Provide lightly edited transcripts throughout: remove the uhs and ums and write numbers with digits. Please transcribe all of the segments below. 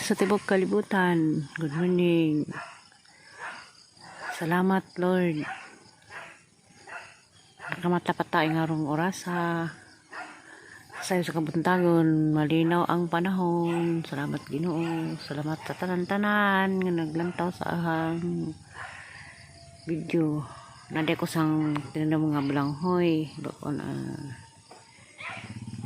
Sa tibok kalibutan. Good morning. Salamat, Lord. Nakamata pa tayo ngarong orasa. Sayo sa kabuntagon, malinaw ang panahon. Salamat, Ginoo. Salamat sa tanan-tanan nga naglantaw sa ahang video. Naday ko sang tinanong mga bulanghoy. Doon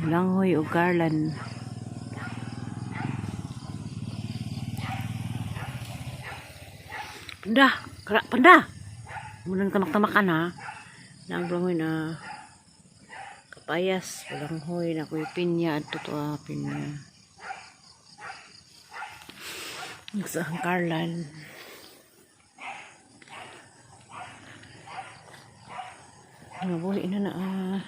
bulanghoy o garland. Panda! Kara, panda! Munang tamak-tamakan ha. Na ang bulanghoy na kapayas, bulanghoy na kuy pinya at totoo pinya. Sa ang karlan. Nabuhi na na ah.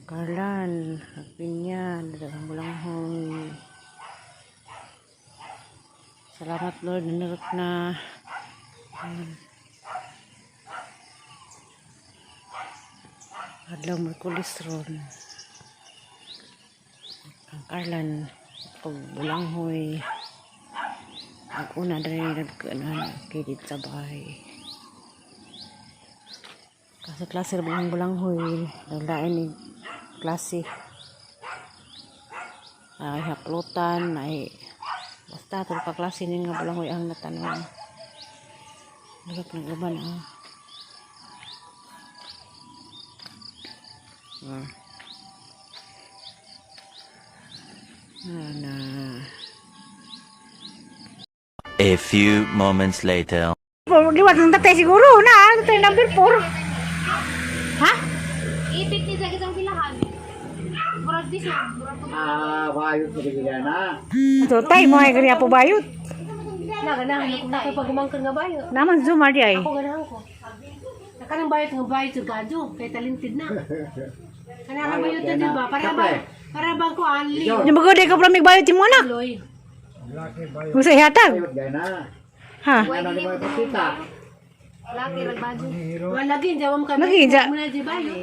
Karlan, pinya, dagang bulanghoy. Salamat, Lord, nanarot na. Adlaw Merkulis ron. Ang Karlan og bulanghoy. Ang una diri nag ano, kilid sa bahay. Kasi klase ra bulang bulanghoy, lain ni klase. Ay haplotan, ay basta tulo ka klase nin nga bulanghoy ang natanong. Narap ng uban ah. Ah. Ah, na. A few moments later. Liwat ng tatay siguro na, tatay number 4. Ha? Ipit ni sa kitang silahan. Murag di siya. Murag ko. Ah, bayot na bigla na. Tatay mo ay kanya po bayot. Naganahan ako na kay pagumangkan nga bayot. Naman zoom adi ay. Ako ganahan ko. Nakanang bayot nga bayot sa gadyo kay talented na. Kanang bayot na di ba? Para ba ko anli. Yung bago di ka plamig bayot mo anak. Loy. Gusto ihatag. Bayot gaya na. Ha? Ano ni mo ipakita? Laki ragbadyo. Wala lagi jawam kami. Lagi, ja- Muna di bayot.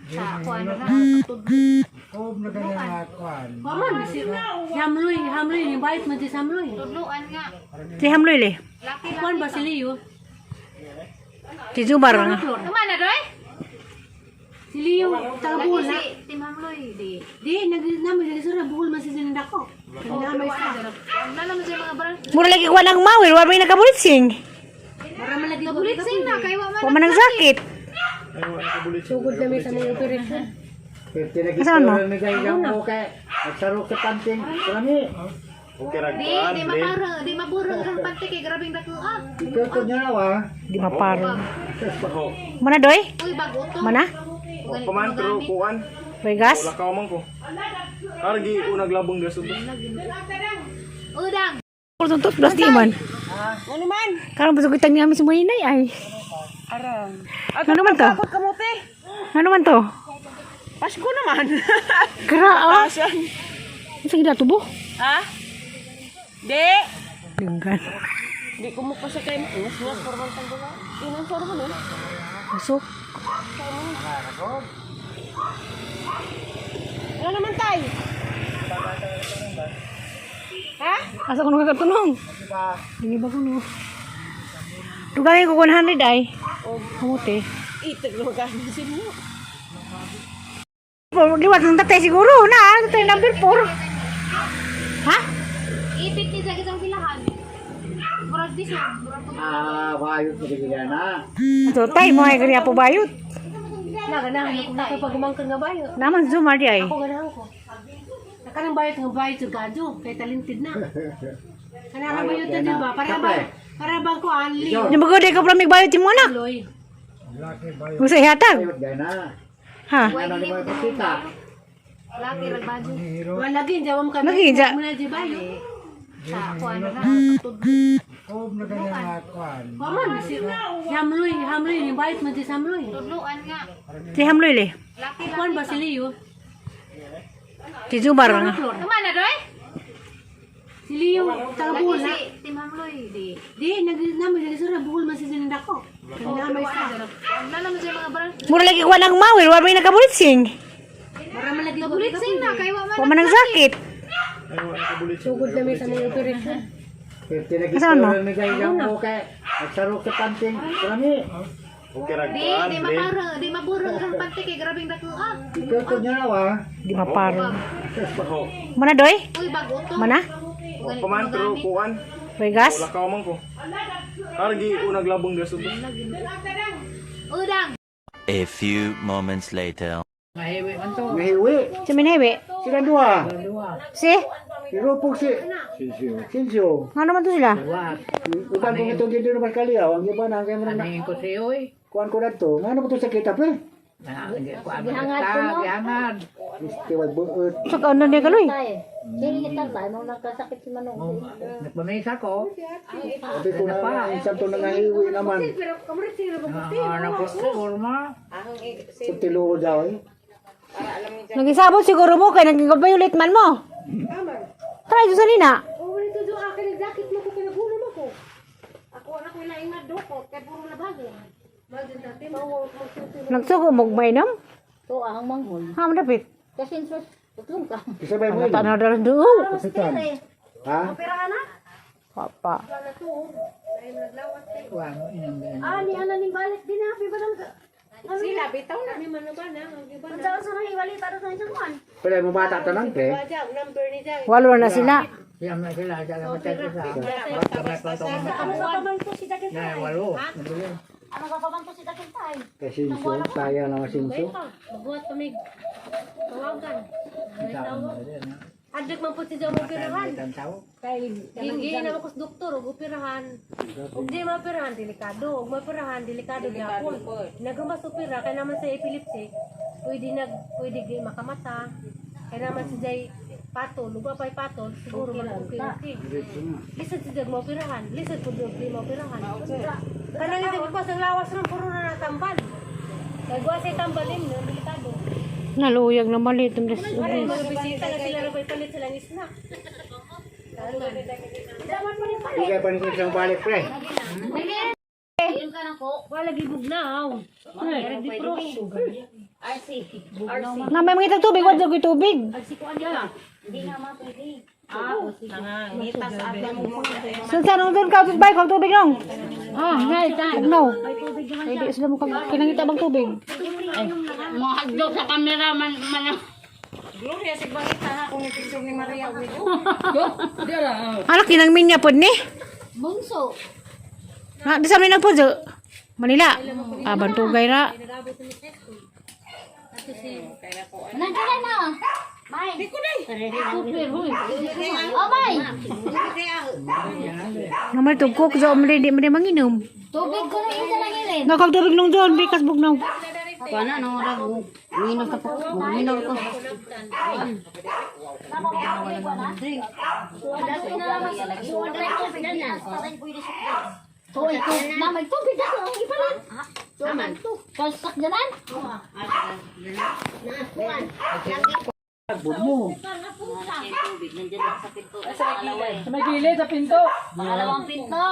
Sa kuan na. Wa man si Hamloy, Hamloy yung bayot man si Hamloy. Tudluan nga. Si Hamloy le. Laki Kuan ba si Leo? Si Zubar nga. Flor. Tama na doy. Si Leo taga Laki Buhol na. si Tim Hamloy di. Di nag namo dili sura Buhol man si sinanda ko. Kaya may sa. Na naman siya mga brand. Mura lagi kuha ng mawil, wa may nakabulit-sing. Para man lagi ko. Bulit sing na kay wa man. Wa man ang sakit. Sugod na mi sa mga operasyon. Asan mo? Tinagituran ni kayo mo kay nagsaro sa panting. Kami. Di di maparo, di maburo ang panty kay grabing dako ah. Ikaw to niya wa. Di maparo. Mana doy? Uy bago to. Mana? Pamantro, kuan. May gas? Wala ka man ko. Argi unag labong gas to. Udang. Puro toothbrush di man. Ano man? Karon busog kita ni amin sa inay ay. Aram. Ano man to? Kamote. Ano man to? Pasko naman. Kara ah. Asan? Sa gila tubo? Ha? Di. Dinggan. Di ko mo pa sa kay Mas mas formal tang gawa. Inang formal eh. Usok. Ano naman tay? Ha? Asa ko nagkatunong? Dingi ba ko no? Dugayin ko 100 ay. Kamote. Itag naman ka sin mo. Liwat ng tatay siguro na, tatay number 4. Ha? Ipit ni sa kitang silahan. Murag di siya. Murag ko. Ah, bayot na bigla na. Tatay mo ay kanya po bayot. Naganahan ako na kay pagumangkan nga bayot. Naman zoom adi ay. Ako ganahan ko. Nakanang bayot nga bayot sa gadyo kay talented na. Kanang bayot na di ba? Para ba ko anli. Yung bago di ka plamig bayot mo anak. Loy. Gusto ihatag. Bayot gaya na. Ha? Ano ni mo ipakita? Laki ragbadyo. Wala lagi jawam kami. Lagi, ja- Muna di bayot. Sa kuan na. Wa man si Hamloy, Hamloy yung bayot man si Hamloy. Tudluan nga. Si Hamloy le. Laki Kuan ba si Leo? Si Zubar nga. Flor. Tama na doy. Si Leo taga Laki Buhol na. si Tim Hamloy di. Di nag namo dili sura Buhol man si sinanda ko. Kaya may sa. Na naman siya mga brand. Mura lagi kuha ng mawil, wa may nakabulit-sing. Para man lagi ko. Bulit sing na kay wa man. Wa man ang sakit. Ay, wala ka bulit. Sugod na may sa mga operasyon. Kasama mo? Tinagituran ni Gayang mo kay nagsaro sa panting. Karami. Okay ra Di, kuan. di maparo, di maburong ang panty kay grabing dako ah. Ikaw ko niya na ah. Di maparo. Baho. Mana doy? Uy, bago to. Mana? Paman pero kuan. Vegas? Wala ka man ko. Argi unag labong gaso to. Udang. A few moments later. Nahiwi. Si Minhewe? Sila duha. Si? Si Rupog si Sinsyo. Nga naman to sila? Uban kong itong gindi naman kaliyaw. Ang iba na. Kaya mo na. Kuan ko na to. Nga naman to sa kita pre. Gihangad ko no. Misti wag buot. Sa kaon na niya kaloy. Nagpamisa ko. Sabi ko na isang to nangahiwi naman. Pero kamrit sila ba puti? Anak ko, kurma. Sa tiluod daw eh. Nagisabot siguro mo kay naging man mo. Try to sa nina. Oh, wala ito doon akin ang jacket mo ko kinagulam ako. Ako anak ko ilaing na dukot kay puro labag. Magdin dati mawawag mo Nagsugo mo mainom? To ang manghol. Ha, madapit. Kasi sus, tutlong ka. Isabay mo Ang yun. tanaw dalas doon. Kapitan. Ha? Papa. Ah, ni ana ni balik din ha, ba lang. Sila bitaw na. Ni man na ba na? Ang iba na. Unsa sa nang iwali para sa isang kuan? Pero mo bata tanan pre. Jang, number ni Jang. Walo na sila. Siyam na sila, siya na matag isa. Ano sa pamanto si Dakil Na, walo. Ano ka pamanto si Dakil tay? Kay Sinsyo. Sayang naman Sinsyo. Magbuhat kami. Tawagan. Adlok man po si Jang operahan. Hindi na ako sa doktor og operahan. Og di maoperahan delikado, og maoperahan delikado gyapon. Nagamas opera kay naman sa epilepsy, pwede nag pwede gi makamata. Kay naman si Jay patol, ug pay patol, siguro man okay okay. Lisod si Jay maoperahan, lisod pud og di maoperahan. Kanang hindi ko ang lawas ron puro na natambal. Kay guwa sa tambalin, no, delikado. Naluyag na maliit ang des. Para mga bisita na sila na palit sila ng snack. Bigay pa nito isang balik pre. Ayun ka nang ko. Wala gibug na aw. Nga may mga tubig, wala ko tubig. Hindi nga ma pwede. Saan saan ang doon ka bay kag tubig nong? Ah, ngay no. Ay, di sila mo kag kinangita bang tubig. Mahadlok sa camera man man. Gloria sig bangita ha kung i-picture ni Maria ug Ano kinang minya pod ni? Bunso. Ha, di sa amin nagpo Manila. Ah, bantugay ra. Nagkala na. May. Di ko day. Oh, may. Naman to cook zo omle di man manginom. Tubig ko na isa lang ilin. Nga kag tubig nung doon bikas bugnaw. Kuana no ra minom ka po. Minom ko. Na may tubig na ang ipalan. Tuman. Kasak jalan. Bud mo. Sa may gilid, sa pinto. Pangalawang pinto.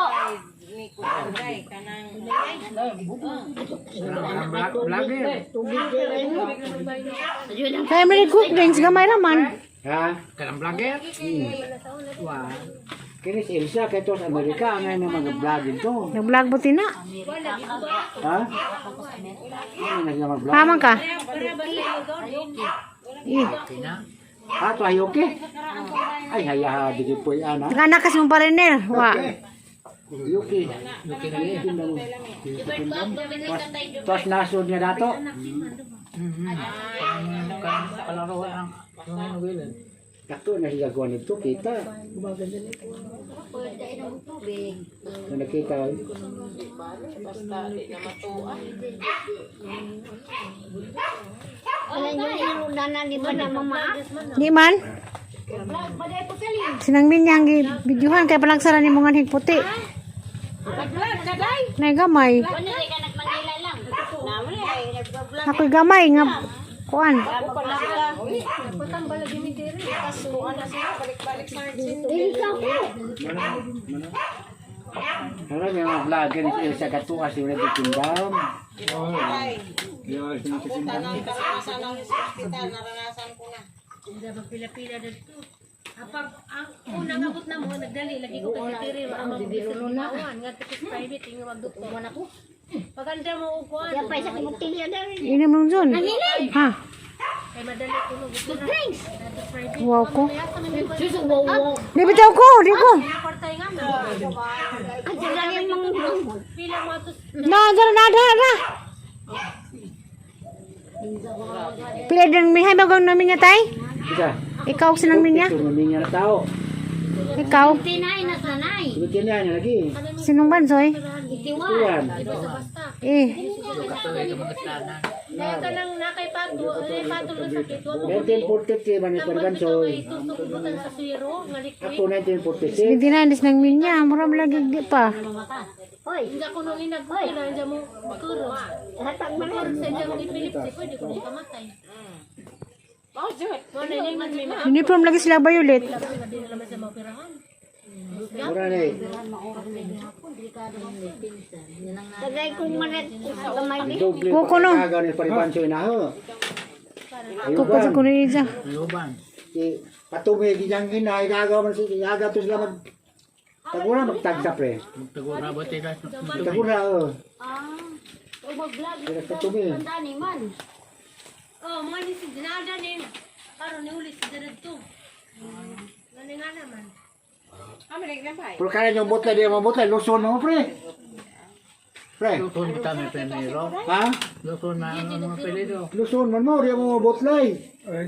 Vlogger. Kaya man cook drinks gamay ra man. Ha? Kanang vlogger. Wah. Kini si Elsa kay to sa Amerika ang nga mga vlog ito. Nag-vlog buti na. Ha? Ano na siya mag-vlog? Paman ka. Eh, Ha, to ay okay. Ay haya di po ana. nakanak kas mong pariner. Wa. Yuki. Yuki na Tos nasod niya dato. Kalaro ang yung gilid. Dato na siya gawa nito kita. Kung nakita eh. Wala nyo na ni ba na mama? Di man. Sinang minyang gi videohan kay palagsara ni mga higputi. Nay gamay. Wala ka nagmanila lang. Ako'y gamay nga kuan. Dili ka po. Ano yung mga vlogger ni Elsa Katuas yung nagkikindam. Naranasan ng ospital, naranasan ko na. Pila-pila dito. Pag ang unang abot na mo, nagdali lagi ko kasi tiri wa ang na. Nga tapos private ingo magdoktor. Paganda mo og kuan. Ini mo zon. Ha? Kay madali ko no gusto na. Drinks. Wow ko. Di bitaw ko, di ko. Kwarta nga na. Pila mo atos Na, dara na, dara na. Pila din mihay bagang namin niya tay? Isa. Ikaw sinang minya? Ito minya na tao. Ikaw? Subutin na lagi. Sinong bansoy? Tuwan. Eh, kaya ka nang nakay pato, ay pato lang sakit wa mo. 1943 man yung paribansoy. Tusok butan sa zero nga liquid. Ako 1946. 29 is nang minya, mura lagi di pa. Hindi ko nung inagpira, hindi mo makuro. Makuro sa hindi mo epilepsy, pwede ko na kamatay. Wala ni man may mga Uniform lagi sila violet. di na naman sa maoperahan. Mura na eh. Doble Kuko no. pagkagaw ni paribansoy na ho. Kuko sa kuno isa. Ayuban. Si patumi giyang ina igagaw man si igaga to sila mag Tagura magtagsa pre. Tagura ba tila? Tagura oh. Sila patumi. Oh, mga ni si Dinada ni. Karon ni uli si Jared to. Ngani nga naman. Pero kaya yung butla di mo butla luson mo pre. Pre. Luson ba kami primero? Ha? Luson na ang mga pelido. Luson man mo di mo butlay. Ay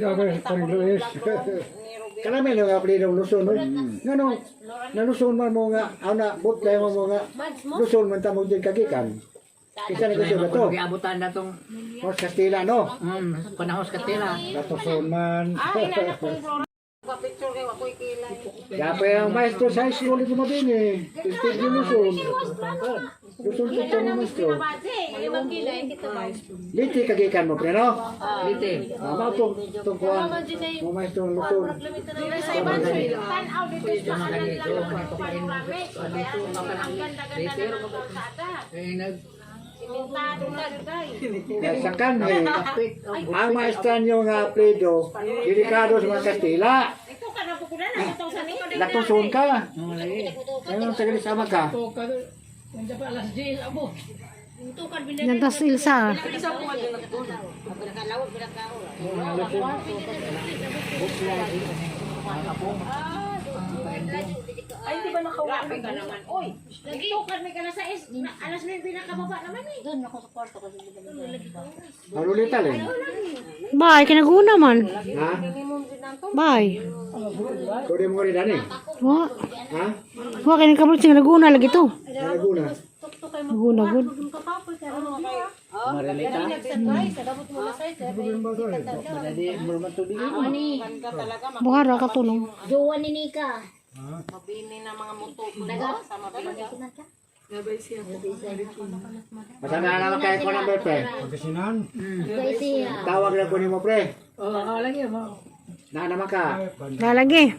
Karami lang nga pre ng luson mo. Ngano naluson man mo nga ana butlay mo mo nga luson man ta mo din kagikan. Isa ni ko ba to? Giabutan na tong Hos Kastila no. panahon sa Kastila. Katuson man. Dapat ang maestro sa high school ito mabini. Steve Luson. Luson ito ng maestro. Ay magkilay kita ba? Liti kagikan mo pre no? Lite. Tama itong itong kuhan. Mo maestro ng Luson. Eh, nag Kaya sa kanhe, ang maestra nyo nga Fredo, delikado sa mga Kastila. Latuson ka. Ngayon sa galis ama ka. Nantas Ilsa. Malulital eh. Bay, kinaguna man. Ha? Bay. Kau mo rin ani? Wa. Ha? Wa kay nagkamot sa Laguna lagi to. Laguna. Laguna gud. Marilita. Buhara ka tulong. Jowa ni Nika. Basta na naman kayo ko number pre. Kasi Tawag lang ko nimo pre. Oo, lagi mo. Na naman ka. Lalagi.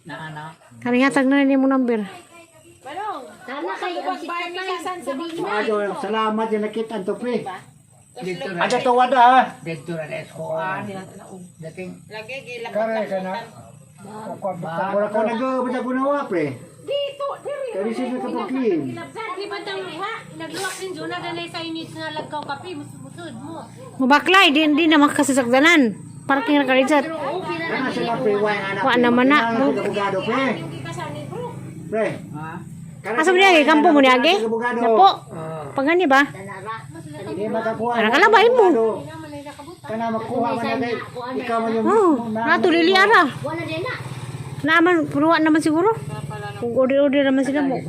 Na ana. Kaning hatag na ni mo number. Tama kay ang sikatay. Maadyo, salamat yung nakita to pre. Dito na. Ada to wada ha. Dito na eskoan. Dating Wala ko nag basta ko nawa pre. Dito, diri. Kaya siya ka clean. Di ba tang nagluwak sin Jonah danay sa init nga lagkaw kape musud mo. Mubaklay di di na makasasakdanan. Parking ra kalijat. Kana sila pre wa ang anak. Wa naman na. Abogado pre. Pre. Ha? Asa mo niya kampo mo niya age? Napo. Pagani ba? Hindi makakuha. Ara ka lang ba mo? Kana makuha man na kay ikaw man yung Oh, natulili ara. Wala din na. Naaman puruan naman siguro. Kung order-order naman sila mo.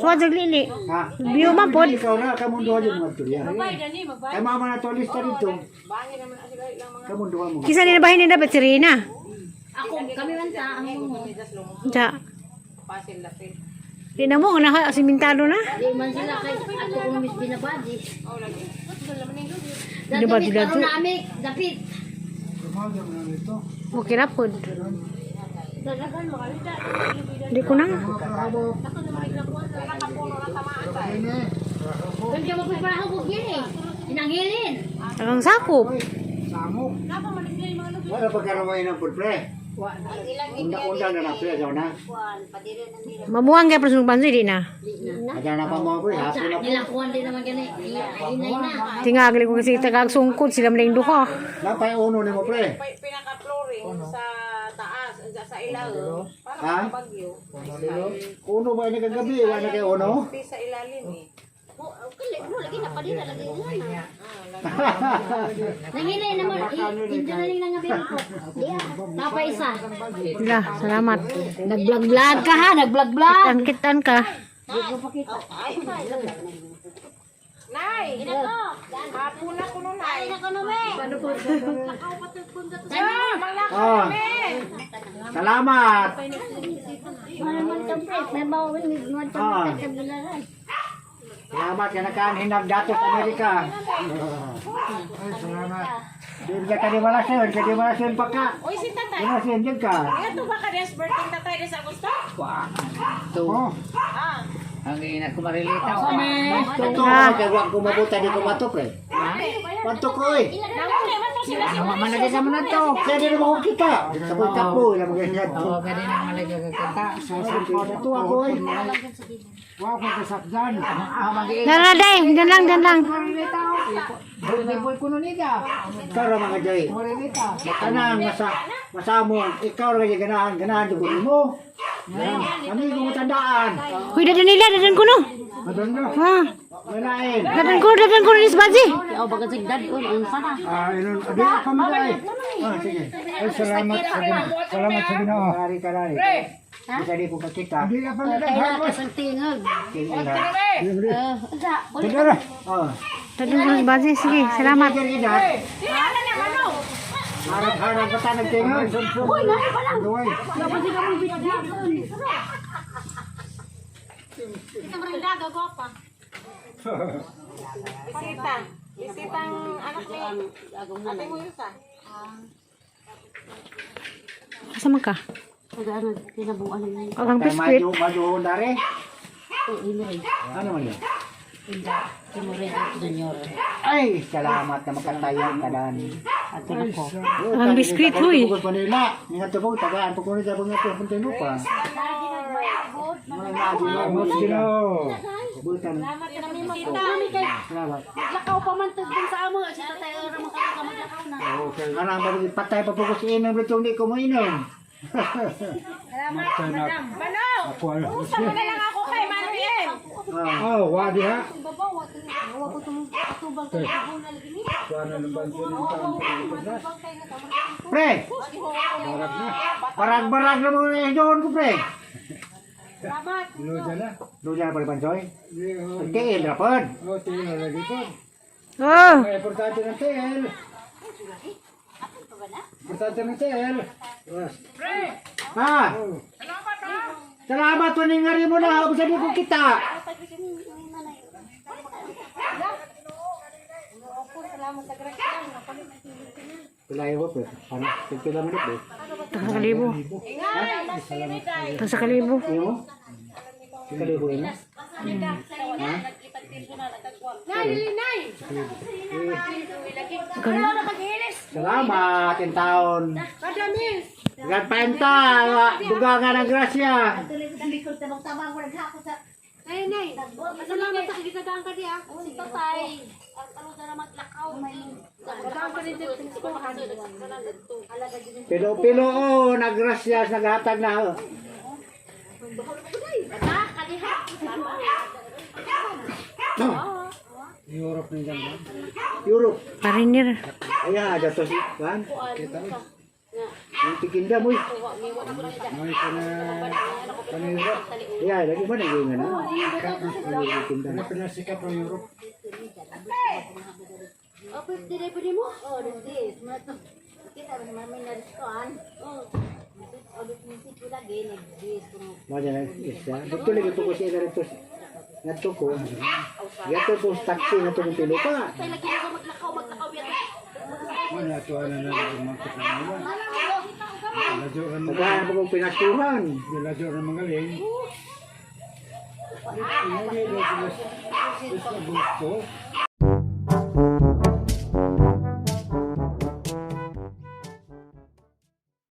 Tuwa jag lili. Ha? Biyo man pod. Ikaw na kamundo yung mga tulya. Bay dani magbay. Kay mama na to lista dito. Kamundo mo. Kisa ni bahin ni dapat si Rina. Ako, kami man ta ang mo. Ja. Di na mo na simentado na. Di man sila kay ato kong mis binabadi. Binabadi Dati lang to. karon na ami dapit. Okay ra pod. Di ko na. Kaya mo pa hubog yan eh. Inanghilin. Ang sakop. Wala pagkaroon ng pre. Unda-unda na na pre daw na. Mamuang kay presong pansi di na. Ada na pa mo pre, hapon na po. Nilakuan din naman gani. Inay na. Tingag ko kasi tagag sungkod sila maling duha. Napay uno nimo pre. Pinaka-flooring sa taas, sa ilalim. Para Ha? bagyo. Uno ba ni kagabi? Wala na kay uno? Sa ilalim eh. Mo lagi na pa din lagi na. Nanginay naman, hindi na lang nga ko. Napa isa. Sila, salamat. Nag-vlog-vlog ka ha, nag-vlog-vlog. Kitan-kitan ka. Nay! Hapon na kuno, Nay. Ay, nako no me. Ah. Salamat. Ah. Salamat ka nakaanhin datos Amerika. Ay, salamat. Di ka kadi malasin, kadi malasin pa ka. Uy, si tatay. Malasin din ka. Ito ba ka des birthday tatay des Agosto? Oh. Ah. Ang ina ko marilita. Totoo ka kay wa ko mabuta di ko mato pre. Panto ko eh. Nanguli man to sila si Malagay sa mga to. Kaya di naman ko kita. Tapoy-tapoy lang ganyan. Oo, kaya din ang malagay ka kita. Ito ako eh. Ah, mag-iingat. Dara day, dan lang, dan lang. Birthday boy ko nun ida. Ikaw ra mga jay. Marilita. Kanang masa masamo ikaw ra kay ganahan ganahan jud mo. Kami ko tandaan. Huy, dadan nila, dadan ko no. Ha? Malain. Dadan ko ni Baji. Oh, baga sig dad-on unsa na. Ah, inon adi pa mo ay. Ah, sige. Ay, salamat sa Ginoo. Salamat sa Ginoo. Karari karari. Bisa di ko kakita. Di ka pa Kailangan ka sa tingog. Unsa? Oh. Dadan ko ni Baji, sige, salamat. Harap-harap pa tayo nagtingon. Uy, nari pa lang. Dapat sig mo bitbit. Kita merenda gagapa. Bisita. Bisitang anak ni Ate Wilsa. Asa man ka? Ano, kinabuan na Ang Kay biskwit. maju maju dare. Ano man yun? Ay, salamat na makatayang kadan. Ang biskwit, huy. Bukod Manila. Nga to po, tagaan po kuno sa mga po Muntinlupa. Mga naadi mo. Butan. Salamat. Maglakaw pa man tug sa amo si tatay ora mo ka maglakaw na. Okay. Ano ang pag patay pa po ko si inom ritong di ko mo inom. Manong! Usa mo na lang ako kay Manuel. Ah, Oh, wadi ha. Wa ko tumubang kay na lagi ni. Pre. Barag-barag na mga doon ko, pre. Salamat. Luja na. Doon na pala pansoy. Ang tiil, rapod. Oh, tiil na lagi po. Oh, Ay, importante ng tiil. Importante ng tiil. Ha? Salamat tuning ngari mo na. Bisa di ko kita. Pila mo pre. Ano? Pila mo pre. taka kalibo. Taka kalibo. Iyo mo? Kalibo ina. Nay, dili nay. Salamat in taon. Kadamis. Nagpenta, dugangan ng grasya. Nay, nay. Salamat sa kagitagaan ka di ah. Si tatay. Ang ano na maglakaw. Tagaan ka rin dito sa Pilo pilo oh, nagrasya naghatag na. oh. Europe na dyan. Europe. Parinir. Ayan, ada to si Juan. Yung tikinda mo. eh. May kana kana Europe. Ayan, lagi ba naging ano? Yung tikinda. Kana pinasikat ng Europe. Oh, pwede pwede mo? Oh, this. Kita ba naman na riskoan? Oh. Mo dyan ang isa. Dito lagi po ko siya ganito. Ngadto ko. Gato ko sa taxi nga tong pilo pa. Wala to ana na mga kanila. Ladyo ra mga Nagahan po kong pinasuhan. ladyo ra mga galing. Hindi gusto.